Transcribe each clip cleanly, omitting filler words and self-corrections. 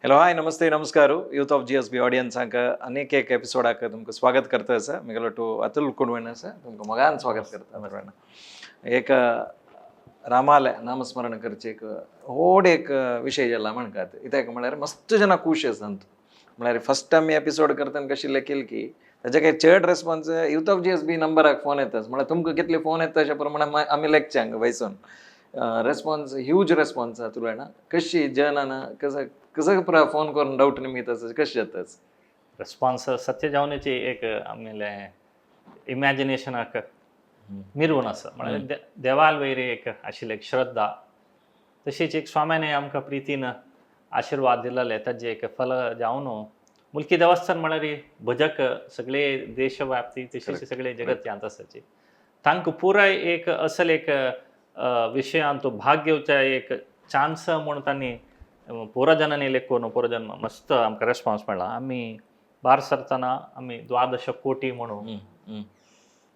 Hello, हाय, नमस्ते, नमस्कार. Youth of GSB ऑडियन्सांक अनेक एक एपिसोडाक तुमकां स्वागत करता आसा. म्हगेलो टू अतुल कुडवण आसा, तुमकां मोगान स्वागत करता. एक रामाले नामस्मरण करचे एक व्हड एक विशय जाला म्हणकात. कित्याक म्हळ्यार मस्त जना खूश आसात. म्हळ्यार फर्स्ट आमी एपिसोड करतना कशी लेखील की ताजे काही चड रेस्पॉन्स यूथ ऑफ जीएसबी नंबराक फोन येतात. म्हळ्यार तुमकां कितले फोन येता अशा प्रमाणे आमी लेखचे हांगा बैसून. Response, huge response. तुला ना कशी जनान कसं कसं फोन करून डाऊट निमित्त आसा, कशें जाता? रेस्पॉन्स सत्य जावनाची एक आमगेले इमॅजिनेशनाक मिरवून आसा. म्हळ्यार देवाल वयर एक आशिल्ली एक श्रद्धा, तशीच एक स्वाम्याने आमकां प्रितीन आशिर्वाद दिलेले, ताजें एक फल जावन मुल्की देवस्थान म्हळ्यार भजक सगळे देशव्याप्ती तशीच सगळे जगत्यांत आसाची. तांकां पुराय एक असल एक विशयांत भाग घेवच्या एक चान्स म्हूण तांणी पुरा जनांनी लेखून पुरा जन मस्त आमकां रेस्पॉन्स मेळ्ळा. आमी भार सरतना आमी 12 कोटी म्हणून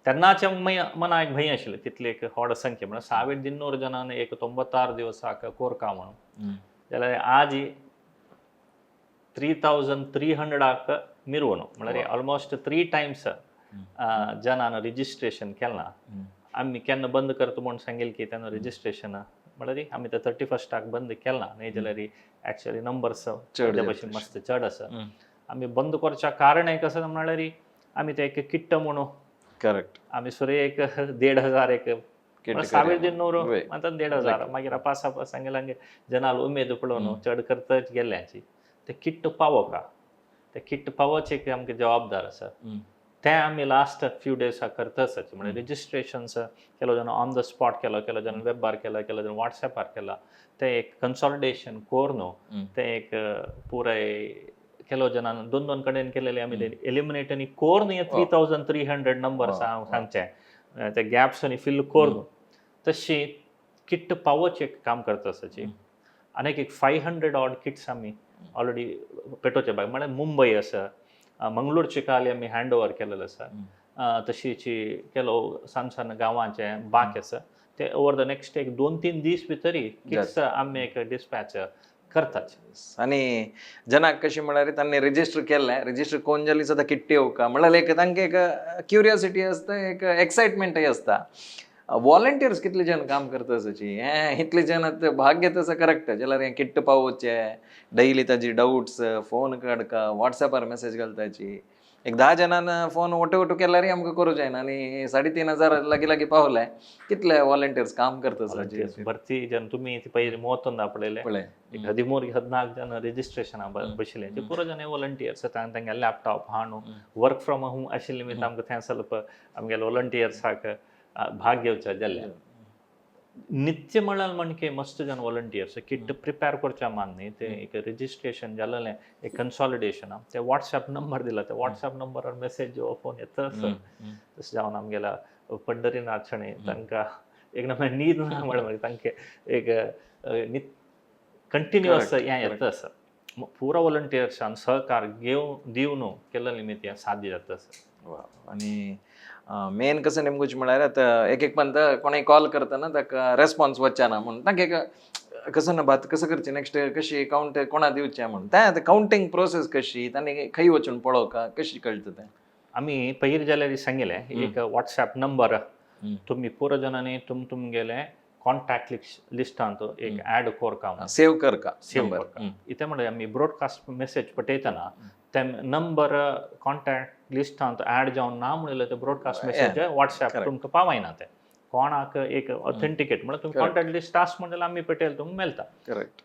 तेन्नाचे मना एक भंय आशिल्लें, तितले एक व्हड संख्या म्हणल्यार 1300 जनान एक 96 दिवसाक कोरका म्हणून. जाल्यार आज 3300 आक मिरवून, म्हळ्यार ऑलमोस्ट 3 टायम्स जनान रजिस्ट्रेशन केलां. आमी केन्ना बंद करता म्हूण सांगेल की तेन्ना रजिस्ट्रेशन, म्हळ्यार आमी ते 31 आक बंद केलां. न्ही जाल्यार एक्चुअली नंबर्स चड भशेन मस्त चड आसा. आमी बंद करच्या कारण एक आसा, म्हळ्यार आमी ते एक किट्ट म्हणून आमी सुरे एक 1500 एक 1300 आतां 1500, मागीर अपासाप सांगें जनाल उमेद पळोवन चड करतच गेल्ल्याची. ते किट्ट पावोका, ते किट्ट पावोवचे एक आमकां जबाबदार आसा. ते आमी लास्ट फ्यू डेजाक करता. म्हणजे रजिस्ट्रेशन्स केलो जण ऑन the spot केलो, केलो जण वेबार केलो, केलो जण वॉट्सॅपार केला. ते एक कन्सॉलिडेशन करून ते एक पुराय केलो जणान दोन दोन कडेन केलेले आमी ते एलिमिनेट आनी करून हे 3300 नंबर्स हांव सांगचे ते गॅप्स आनी फिल करून तशी किट्ट पावोवचें एक काम करता आसाची. आनी एक 500 ऑड किट्स आमी ऑलरेडी पेटोवचे भाग, म्हळ्यार मुंबय आसा, मंगळूरचे काल आमी हँड ओवर केलेले आसा. तशीच केलो सान सान गांवांचे बाकी आसा, ते ओवर the next एक 2-3 दीस भितरी किट्स आमी एक डिस्पॅच करतात. आणि जनाक कशी म्हळ्यार तांणी रजिस्टर केल्लें, रजिस्टर कोण जाली सुद्दां किट्टी येवका म्हळ्यार एक तांकां एक क्युरियोसिटी आसता, एक एक्सायटमेंटय आसता. वॉलंटियर्स कितले जण काम करता आसाची? हें इतले जण आतां भाग घेता आसा, करेक्ट. जाल्यार हें किट्ट पावोवचें, डेली ताजी डाउट्स फोन काडका, वॉट्सॅपार मॅसेज घालताची. एक 10 जाणान फोन ओटो ओटो केल्यार आमकां करूं जायना आनी 3500 लागीं लागीं पावले. कितले वॉलंटियर्स काम करता आसाची? भरती जन तुमी ती पयलीं 30 पळयले. पळय. एक 13 14 जण रजिस्ट्रेशन बशिल्ले. ते पुरो जण वॉलंटियर्स. तांगे लॅपटॉप हाणू वर्क फ्रॉम होम आशिल्ले निमित्त आमकां थंय ಸ್ವಲ್ಪ आमगेले वॉलंटियर्साक भाग घेवचे जाल्ले. नित्य म्हळ्यार म्हणके मस्त जण वॉलंटियर्स किट प्रिपेर करच्या मान न्ही, ते एक रजिस्ट्रेशन जालेलें एक कन्सॉलिडेशन, ते वॉट्सॅप नंबर दिला, ते वॉट्सॅप नंबरार मेसेज फोन येता. तशें जावन आमगेल्या पंढरीनाथ शणै तांकां एक नवे न्हीद ना म्हळ्यार तांकां एक कंटिन्युअस हें येता आसा. पुरो वॉलंटियर्सान सहकार घेवन दिवन केल्ले निमित्त हें साध्य जाता आसा. वा. आणि मेन कसं नेमकूच म्हळ्यार आतां एक एक पंत कोणूय कॉल करतना ताका रेस्पॉन्स वचना म्हूण तांकां एक कसं ना बात कसं करचें, नेक्स्ट कशी काउंट कोणा दिवचें म्हूण, तें आतां काउंटींग प्रोसेस कशी, तांणी खंय वचून पळोवका, कशी कळटा तें? आमी पयलीं जाल्यार सांगिल्लें, एक वॉट्सॅप नंबर तुमी पुरो जाणांनी तुम तुमगेले कॉन्टॅक्ट लिस्टांत एक ऍड कोरका म्हणून. सेव करका. सेव करका. इतें म्हळ्यार आमी ब्रॉडकास्ट मेसेज पठयतना ते नंबर कॉन्टॅक्ट लिस्टांत ऍड जावन ना म्हणल्यार ते ब्रॉडकास्ट मेसेज वॉट्सॅप तुमकां पावयना. ते कोणाक एक ऑथेंटिकेट म्हळ्यार तुमी कॉन्टॅक्ट लिस्ट आस म्हणल्यार आमी पेटयले तुमकां मेळटा.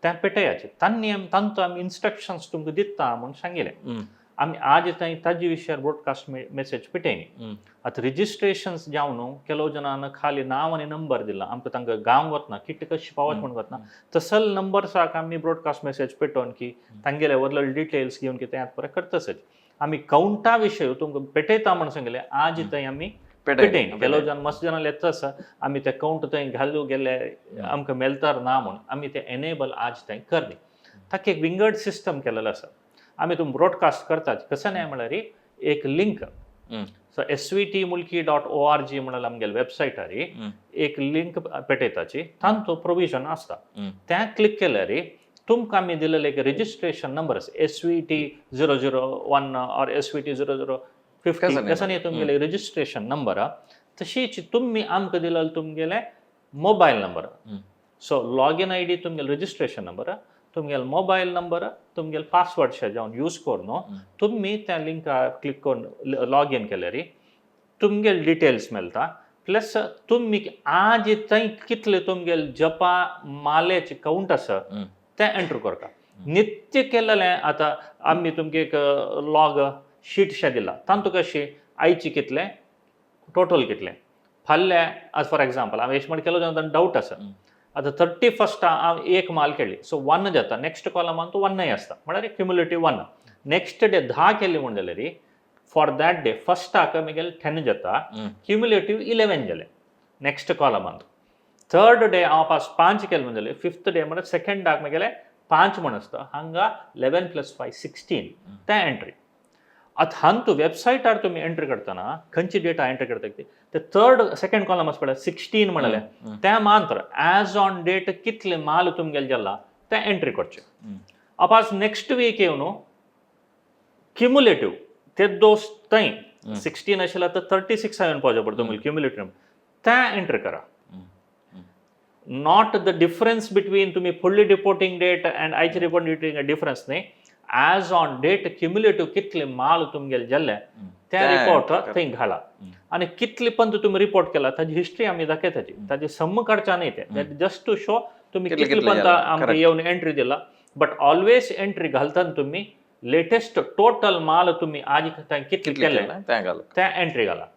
तें पेटयाचे तांणी तांचो आमी इन्स्ट्रक्शन्स तुमकां दिता म्हूण सांगिल्लें. आमी आज थंय ताजे विशयार ब्रॉडकास्ट मेसेज पेटयनी. आतां रजिस्ट्रेशन्स जावन ಕೆಲವು जणांना खाली नांव आनी नंबर दिला, आमकां तांकां गांव वतना किट कशी पावत म्हूण वतना तसल नंबर्साक आमी ब्रॉडकास्ट मेसेज पेटोवन की तांगेले व्हडले डिटेल्स घेवन की ते परत करतसच आमी काउंटा विशय तुमकां पेटयता म्हूण सांगले. आज थंय आमी पेटयन ಕೆಲವು जण मस्त जणां येता आसा. आमी ते काउंट थंय घालू गेले आमकां मेळटार ना म्हूण आमी ते एनेबल आज थंय करनी. ताका एक विंगड सिस्टम केलेलो आसा. आमी तुम ब्रॉडकास्ट करतात कसं नाही म्हळ्यार एक लिंक, सो svtmulki.org म्हणल्यार आमगेलेवेबसायटार एक लिंक पेटयताची, तांचो प्रोविजन आसता. तें क्लिक केल्यार तुमकां आमी दिलेलें एक रजिस्ट्रेशन नंबर आसा, SVT 001 or SVT 0050, कसं कसं तुमगेले रजिस्ट्रेशन नंबर. तशीच तुमी आमकां दिलेलो तुमगेले mobile number. So login ID, तुमगेले रजिस्ट्रेशन नंबर, तुमगेले मोबायल नंबर, तुमगेले पासवर्ड शेजावन यूज करून तुमी त्या लिंकार क्लिक करून लॉग इन केल्यार तुमगेले डिटेल्स मेळटा. प्लस तुमी आज थंय कितले तुमगेले जपा मालेचे काउंट आसा तें एंटर करता नित्य केलेलें. आतां आमी तुमकां एक लॉग शीट शें दिला, तातूंत कशें आयचे कितलें, टोटल कितलें, फाल्यां. आज फॉर एग्जाम्पल हांवें अशें म्हण केलो जेन्ना डावट आसा. आतां 31st हांव एक माल केली, सो 1 जाता. नेक्स्ट कॉलमान तो 1 आसता, म्हळ्यार क्युमुलेटीव 1. नेक्स्ट डे 10 केली म्हण जाल्यार फॉर that day फर्स्टाक मागीर 10 जाता, क्युमुलेटीव 11 जालें नेक्स्ट कॉलमान. थर्ड डे हांव पास 5 केले म्हण जालें, फिफ्थ डे म्हळ्यार सेकंडाक मागीर 5 म्हण आसता. हांगा 11 प्लस 5 16 तें एंट्री. आतां हांतू वेबसायटार तुमी एंट्री करतना खंयची डेटा एंट्री करता ती ते थर्ड सेकंड कॉलम आसा पळय, 16 म्हणलें, त्या मात्र एज ऑन डेट कितले माल तुमगेले जाला ते एंट्री करचे. अपास नेक्स्ट वीक येवन क्युमुलेटीव ते दोस थंय 16 आशिल्ले तर 36 हांवें पावचे पडटा तुमगेले क्युमुलेटीव ते एंट्री करा. Not the difference between तुम्ही फुडली रिपोर्टिंग डेट अँड आयची रिपोर्टिंग डेट डिफरन्स न्ही, एज ऑन डेट क्युमुलेटीव कितले माल तुमगेले जाल्ले ते ते रिपोर्ट enter करा. थंय घाला. आनी कितले पंत तुमी रिपोर्ट केला ताजी हिस्ट्री आमी दाखयताची. ताजी सम काडचा न्ही, ते जस्ट टू शो तुमी कितले कितले कितले पंत जाला. आमकां येवन एंट्री दिला. बट ऑलवेज एंट्री घालतना तुमी लेटेस्ट टोटल माल तुमी आज थंय कितले कितले केले केलें तें घाल. ते एंट्री घाला.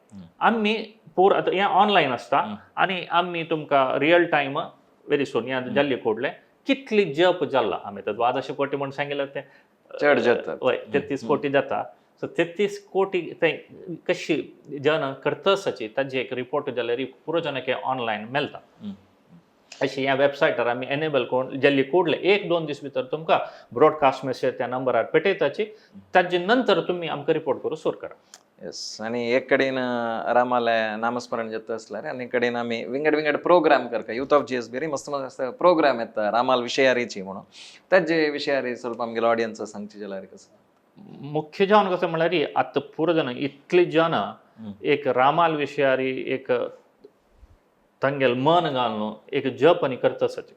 आमी पूर आतां हें ऑनलायन आसता आनी आमी तुमकां रियल टायम वेरी सून हें जाल्ली कोडले कितली जप जाला. आमी आतां 12 कोटी म्हूण सांगिल्लें तें चड जाता. हय, 33 कोटी जाता. सो 33 कोटी थंय कशी जन करतसाची ताजी एक रिपोर्ट जाल्यार पुरो जनाक ऑनलायन मेळटा. अशी ह्या वेबसायटार आमी एनेबल करून जाल्ली कोडले 1-2 दीस भितर तुमकां ब्रॉडकास्ट मेसेज त्या नंबरार पेटयताची. ताजे नंतर तुमी आमकां रिपोर्ट करूं सुरू करा. येस, आनी एक कडेन रामाले नामस्मरण जाता आसल्यार आनी कडेन आमी विंगड विंगड प्रोग्राम करता. यूथ ऑफ GSB मस्त मस्त प्रोग्राम येता रामाल विशयारीची म्हणून, ताजे विशयारी ಸ್ವಲ್ಪ आमगेले ऑडियन्स सांगचे जाल्यार कसं? मुख्य जावन कसं म्हणल्यार आतां पुरो जन इतले जन एक रामाल विशयारी एक तांगेल मन घालून एक जप आनी करता आसाचे.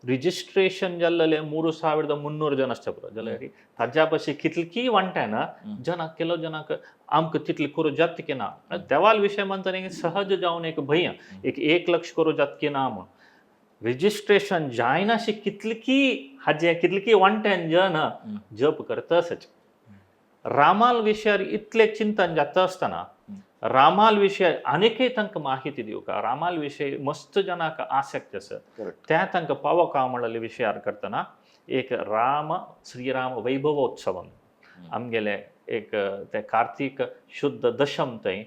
रिजिस्ट्रेशन जाल्लेले 3300 जन आसता पुरो जाल्यार ताज्या पशी कितली वांट्यान जनाक केलो जनाक आमकां तितली करूं जाता की ना. देवाल विशय म्हणतना एक सहज जावन एक भंय एक 1 लक्ष करूं जाता की ना म्हूण. रजिस्ट्रेशन जायनाशी कितली हाजे कितली वांट्यान जन जप करता आसाचे. रामाल विशयार इतले चिंतन जाता आसतना रामाल विशय आनीकय तांकां माहिती दिवका, रामाल विशय मस्त जनाक आसक्त आसा त्या तांकां पावोका म्हणलेले विशयार करतना एक राम श्रीराम वैभवोत्सवम आमगेले एक ते कार्तीक शुद्ध दशम थंय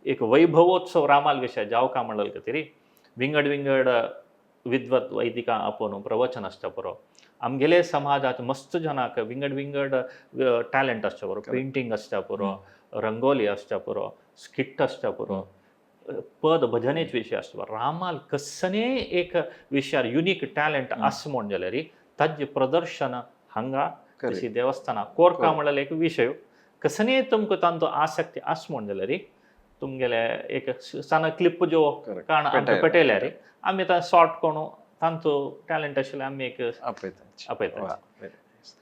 एक वैभवोत्सव रामाल विशय जावका म्हणलेले खातीर विंगड विंगड विद्वत वैदिकां आपोवन प्रवचन आसता पुरो. आमगेले समाजात मस्त जनाक विंगड विंगड टॅलंट आसता पुरो, पेंटींग आसता पुरो, रंगोली आसता पुरो, स्किट आसता पुरो, पद भजनेच विशय आसता. रामाल कसने एक विशयार युनीक टॅलंट आसा म्हूण जाल्यार ताजें प्रदर्शन हांगा तशी देवस्थानां कोरका म्हणलेले एक विशय कसने तुमकां तांचो आसक्ती आसा म्हूण जाल्यार तुमगेले एक सान क्लिप ज्यो काण आमकां पेटयल्यार आमी आतां शॉर्ट करून तांचो टॅलंट आशिल्लें आमी एक आपयता.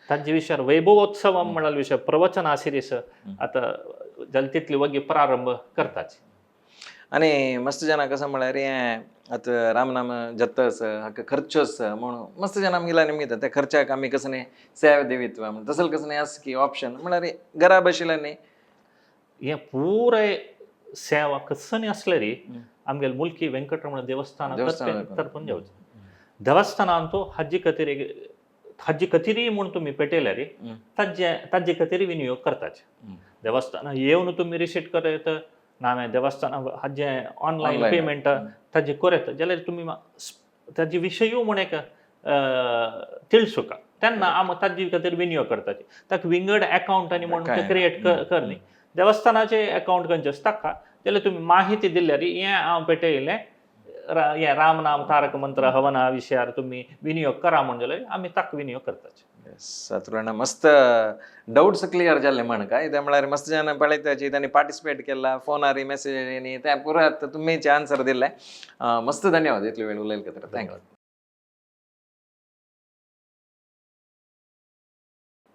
तांचे विशयार वैभवोत्सव म्हणलेलो विशय प्रवचना सिरीस आतां जाल्यार तितली वगी प्रारंभ करताच. आनी मस्त जनां कसं म्हळ्यार हें आतां रामनाम जाता आसा हाका खर्च आसा म्हणून मस्त जनां आमगेल्या निमित्त त्या खर्चाक आमी कसं न्ही सेवा दिवीत म्हणून तसं कसं न्ही आसा की ऑप्शन म्हळ्यार घरा बशिल्ल्या न्ही हें पुराय सेवा कसं आसल्यार आमगेले मुल्की वेंकटरमण देवस्थान तर्फून जावचें. देवस्थानान तो हाजी खातीर एक हाजी खातीरय म्हूण तुमी पेटयल्यार ताजे ताजे खातीर विनियोग करताचे. देवस्थान येवन तुमी रिसीट करत ना देवस्थान हाजें ऑनलायन पेमेंट ताजें करत जाल्यार तुमी ताजे विशयूय म्हूण एक तिळसुका तेन्ना आमी ताजे खातीर विनियोग करताचे. ताका विंगड अकावंट आनी म्हूण क्रिएट कर न्ही. देवस्थानाचे अकावंट खंयचे आसा ताका जाल्यार तुमी माहिती दिल्यार हें हांव पेटयलें हें राम नाम तारक मंत्र हवना विशयार तुमी विनियोग करा म्हूण जाल्यार आमी ताक विनियोग करताचे. अतुल मस्त डाउट्स क्लियर जाल्ले म्हण काय ते म्हळ्यार मस्त जन पळयताची तांणी पार्टिसिपेट केला फोनार मेसेज आनी ते पुरा तुमीच आन्सर दिले. मस्त धन्यवाद इतले वेळ उलयले खातीर. Thank you.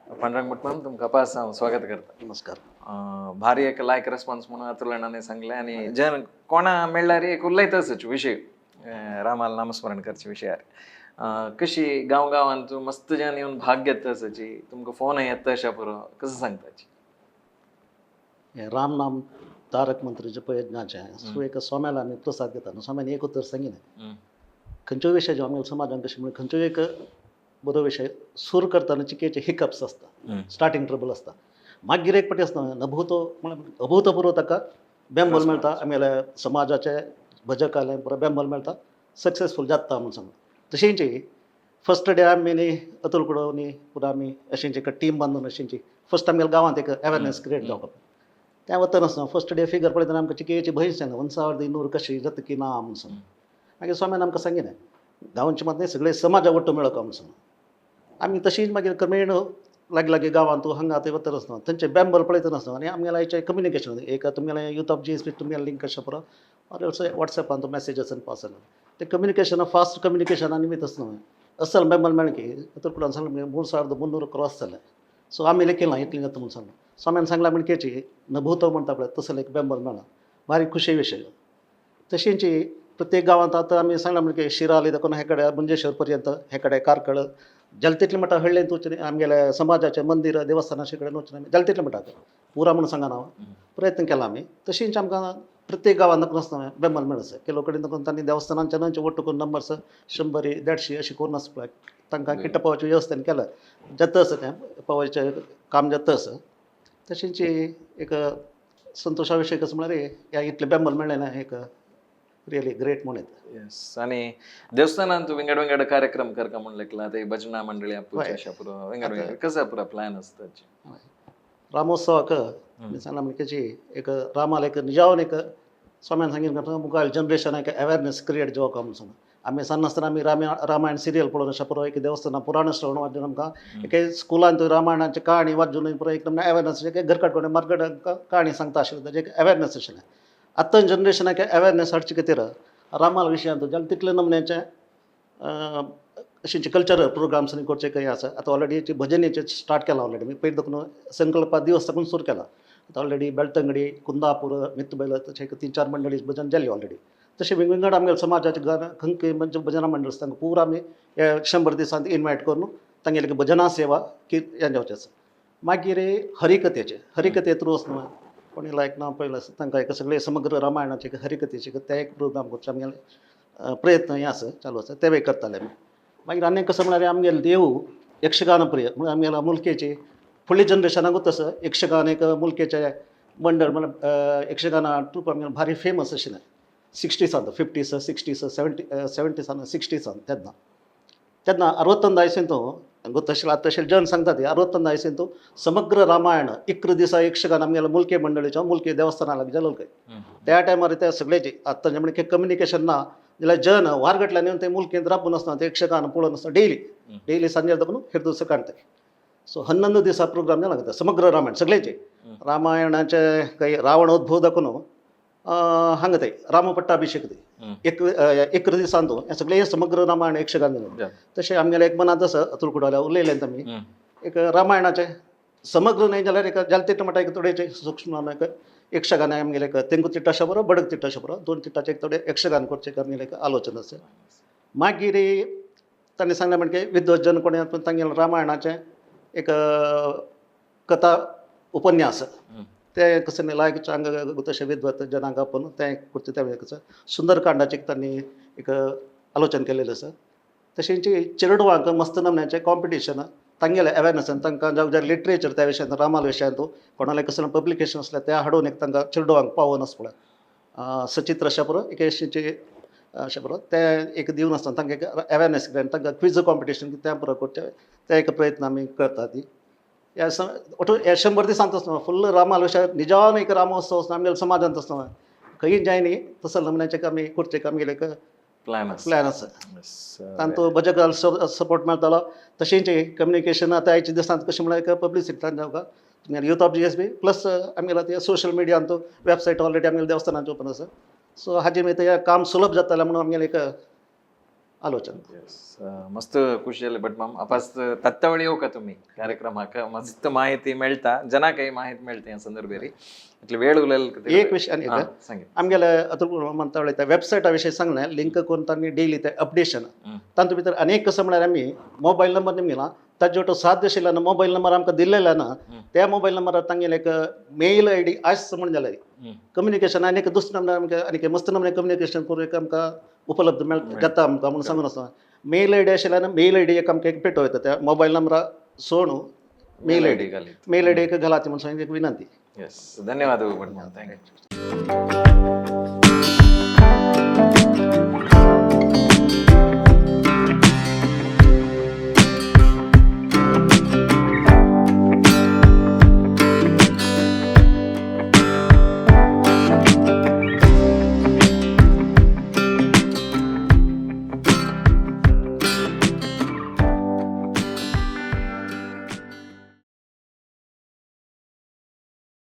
Pandurang Bhat तुमकां पास हांव स्वागत करता. नमस्कार. भारी एक लायक रेस्पॉन्स म्हणून अतुल अण्णांनी सांगलें आनी जन कोणा मेळ्ळ्यार एक उलयताच विशय रामाल नामस्मरण करचे विशयार. कशी गांव गांवांत मस्त जन येवन भाग घेता आसाची, तुमकां फोन येता अशा पुरो कसं सांगताची? हे राम नाम तारक मंत्र जप यज्ञाचें सो एक स्वाम्याला आमी प्रसाद घेता न्हू, स्वाम्यान एक उतर सांगिलें खंयचोय विशय जो आमगे समाजान कशें म्हणल्यार खंयचोय एक बरो विशय सूर करतना चिकेचे हिकअप्स आसता, स्टार्टींग ट्रबल आसता, मागीर एक पटी आसता नभूतो म्हळ्यार अभूतपूर्व ताका बेंबल मेळटा, आमगेल्या समाजाचे भजक आले पुरो बेंबल मेळटा, सक्सेसफूल जाता म्हूण सांगता. तशेंच फर्स्ट डे आमी न्ही अतुल कुडव न्ही पुरो आमी अशेंच एक टीम बांदून अशेंची फर्स्ट आमगेल्या गांवांत एक अवेरनेस क्रिएट जावपाक त्या वतना आसतना फर्स्ट डे फिगर पळयतना आमकां चिकेची भंय सांगता वनसावर नूर कशी जाता की ना म्हूण सांग. मागीर स्वाम्यान आमकां सांगिलें गांवचे मात न्ही सगळे समाजा वट्टू मेळोवप म्हूण सांग. आमी तशीच मागीर क्रमेण लागीं लागीं गांवांत हांगा थंय वतना आसतना थंयचे बेंबल पळयतना आसतना आनी आमगेल्या हेचें कम्युनिकेशन एक तुमगेलें युथ ऑफ GSB तुमगेलें लिंक कशें पुरो ऑर ऑल्सो वॉट्सॅपान तो मॅसेजस आनी पास जाता ते कम्युनिकेशन फास्ट कम्युनिकेशन आनी वयता आसतना असल बेंबल मेळ्ळें की अतुल कुडान सांगलें 3200 क्रॉस जालें. सो आमी लेखिलां इतलें जाता म्हूण सांगलें. स्वाम्यान सांगलां म्हण केची नभूतो म्हणटा पळय तसो एक बेंबल मेळ्ळा भारी खुशी विशय. तशेंच प्रत्येक गांवांत आतां आमी सांगलां म्हण की शिराली देखून हे कडेन मंजेश्वर पर्यंत हे कडेन कार्कळ जालें तितलें म्हणटा हळ्ळेंत वचून आमगेल्या समाजाचें मंदीर देवस्थान अशे कडेन वचून आमी जालें तितलें म्हणटा पुरा म्हूण सांगना हांव प्रयत्न केला आमी. तशेंच आमकां प्रत्येक गांवांत नको आसतना बेंबल मेळसा ಕೆಲವು कडेन देखून तांणी देवस्थानांच्या वट्ट करून नंबर्स 100 150 अशें करून आसा पळय तांकां किट्ट पावोवची वेवस्था केल्या जाता आसा तें पावोवचें काम जाता आसा. तशेंच एक संतोशा विशय कसो म्हळ्यार ह्या इतलें बेंबल मेळ्ळें ना एक रियली ग्रेट म्हूण येता. येस आनी देवस्थानांत विंगड विंगड कार्यक्रम करका म्हण लेखला ते भजना मंडळी पुजा अशा पुरो विंगड विंगड कसं पुरा प्लॅन आसता? रामोत्सवाक मी सांगला म्हणजे एक रामाला एक निजावन एक स्वाम्यान सांगितलं मुखार जनरेशन एक अवेरनेस क्रिएट जावप म्हणून सांगला. आमी सान नासतना आमी रामायण सिरियल पळोवन अशें पुरो एक देवस्थान पुराण श्रवण वाजून आमकां एक स्कुलांत रामायणाची काणी वाजून पुरो एक अवेरनेस एक घरकाट कोण मार्गट काणी सांगता आशिल्लें ताजें एक अवेरनेस आशिल्लें. आतां जनरेशनाक अवेरनेस हाडचे खातीर रामाल विशयांत जाल्यार तितले नमुन्याचें अशें कल्चरल प्रोग्राम्स आनी करचे काही आसा. आतां ऑलरेडी भजनेचें स्टार्ट केलां ऑलरेडी मी पयलीं देखून संकल्पा दिवस साकून सुरू केला. आतां ऑलरेडी बेळतंगडी कुंदापूर मित्तबैल तशें 3-4 मंडळी भजन जाली ऑलरेडी. तशें विंगड आमगे समाजाचे घर खंय म्हणजे भजना मंडळ आसा तांकां पुरा आमी 100 दिसांत इनवायट करून तांगेली भजना सेवा की हें जावचें आसा. मागीर हरिकथेचें हरिकथे थ्रू आसना कोणी लायक ना पयलें आसा तांकां एक सगळें समग्र रामायणाचें एक हरिकथेचें ते एक प्रोग्राम करचे आमगेले प्रयत्न हें आसा चालू आसा ते करताले आमी. मागीर आनी कसं म्हळ्यार आमगेले देव यक्षगान प्रिय म्हळ्यार आमगेल्या मुलकेची फुडले जनरेशनाकूच तसं यक्षगान एक मुलकेचें मंडळ म्हळ्यार यक्षगाना ट्रूप आमगेलें भारी फेमस आशिल्लें 60s 50s 60s 70s 60s तेन्ना तेन्ना 61 आयसेंत ಗೊತ್ತशिल्लें आतां तशें जन सांगता ते 61 आयसेंत समग्र रामायण 11 दिसा यक्षगान आमगेल्या मुलके मंडळीच्या मुलके देवस्थाना लागीं जालो काय त्या टायमार ते सगळेचे आतां म्हणजे कम्युनिकेशन ना जाल्यार जन वारगटल्यान येवन ते मुलकेंत राबून आसना ते यक्षगान पळोवन आसना डेली डेली सांजे दाखून हेर दिवसा काडटा. सो 11 दिसा प्रोग्राम जाला लागता समग्र रामायण सगळेचे रामायणाचे काही रावणोद्भव दाखोवन हांगा ते रामपट्टाभिषेक ते 11 दिसांत हें सगळें समग्र रामायण यक्षगान जालें. तशें आमगेलें एक मनांत आसा अतुल कुडाल्या उलयलें आमी एक रामायणाचें समग्र न्हय जाल्यार एक जालें तितलें म्हणटा एक थोडें सूक्ष्म एक यक्षगान आमगेलें एक तेंकू तिट्टा बरो बडक तिट्टा बरो 2 तिट्टाचें एक थोडें यक्षगान करचें आमगेलें एक आलोचन आसा. मागीर तांणी सांगलें म्हणजे विद्वजन कोणी तांगेलें रामायणाचें एक कथा उपन्यास ते कसं लायक चांग तशें विद्वत जनांक आपोवन तें करचें तें कसं सुंदरकांडाचें तांणी एक आलोचन केलेलें आसा. तशेंच चेडवांक मस्त नमन्याचें कॉम्पिटिशन तांगेलें अवेरनेस तांकां जावं जाल्यार लिटरेचर त्या विशयांत रामाल विशयांत कोणालें कसलें पब्लिकेशन आसल्यार तें हाडून एक तांकां चेडवांक पावोवन आसा पळय सचित्र अशें पुरो एक अशें अशें पुरो तें एक दिवन आसतना तांकां एक अवेरनेस तांकां क्विज कॉम्पिटिशन तें पुरो करचें तें एक प्रयत्न आमी करता ती ह्या ಒಟ್ಟು 100 दिसांत आसतना फुल्ल रामाल विशय निजान एक रामोत्सव आसना आमगेल्या समाजांत आसतना खंय जाय न्ही तसो नमुन्याचें आमी करचें आमगेलें एक प्लॅन आसा. प्लॅन आसा. Yes. तांतू भजक सपोर्ट मेळटलो, तशेंच कम्युनिकेशन आतां आयच्या दिसांत कशें म्हळ्यार एक पब्लिसिटी तांकां तुमगेले youth of GSB plus आमगेलो ते सोशल मिडियान तो वेबसायट ऑलरेडी आमगेले देवस्थानाचे ओपन आसा. सो हाजे मागीर ते काम सुलभ जातलें म्हणून आमगेलें एक आलोचन. Yes. मस्त ಖುಷಿ जालें भट माम. अपास तत्तवळी येवका तुमी कार्यक्रमाक, मस्त माहिती मेळटा, जनाकय माहिती मेळटा ह्या संदर्भेर. इतले वेळ उलयले. एक विशय आनी एक सांगे. आमगेले अतुल म्हणटा त्या वेबसायटा विशयी सांगलें, लिंक करून तांणी डेली ते अपडेशन तातूंत भितर अनेक कसं म्हळ्यार आमी मोबायल नंबर निमगेला ताजे तो साध्य आशिल्लो ना मोबायल नंबर आमकां दिल्लेलो ना, त्या मोबायल नंबरार तांगेले एक मेल I D आस म्हण जाल्यार कम्युनिकेशन आनी एक दुसरो नंबर आमकां आनी एक मस्त नंबर कम्युनिकेशन करून एक आमकां उपलब्ध मेळ जाता आमकां म्हणून सांगून आसा. मेल I D आशिल्ल्यान मेल I D एक आमकां एक पेटो येता, त्या मोबायल नंबरा सोडून मेल I D घालीत मेल I D एक घालाची म्हणून सांग एक विनंती. येस, धन्यवाद भट माम, thank you.